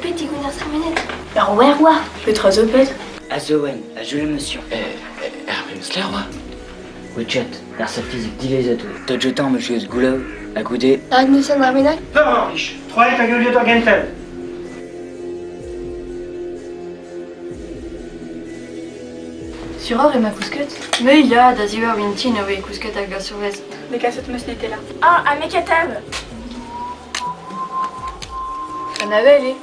bet digwener tremenet. Ur wer oa. Petra zo bet? A zo wenn, a zo émotion. Er memes lec'h oa. Wechat, ar fizik divezet oa. Tot jotañ ma jouez goulaou, ha goude... Hag neus an dra bennak? Peur troet hag eul ur gentel. Sur eo ma kousket? Me ya, da ziwar vintin eo e kousket hag a survez. Dekaset meus netela. Ah, ha me katav. An avel eo.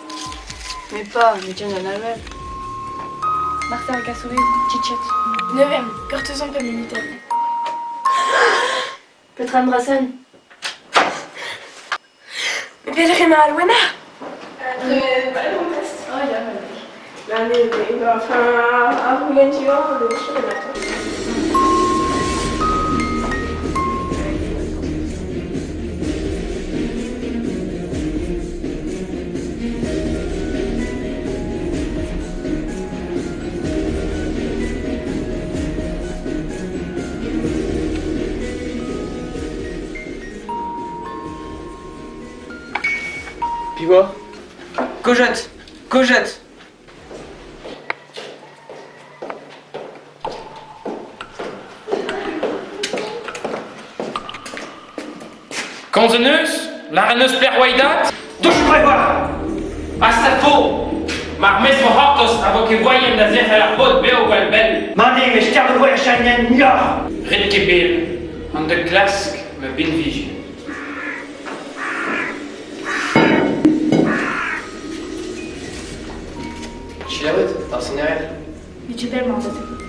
Me pa, me tien an avel. Martha ar gasourez, tchitchet. Nevem, gortozan pe minutenn. Petra an drasen? Me pelec'h emañ Alwena? Oh ya, Ba, me, me, enfin, ar roulenn diwar, le chien emañ. Pivoa Kojat Kojat Komz neus, lar neus plec'h oa Touch prévoir. Astafo Mar mes vo c'hortoz a vo ket voaien da zerc'hel ar bod beo gwall bell. Mane me ster de voer chanien muioc'h. Ret ket bel, an da glask ma binvije. Chilaouet, ar sonerez. Met bell marzet.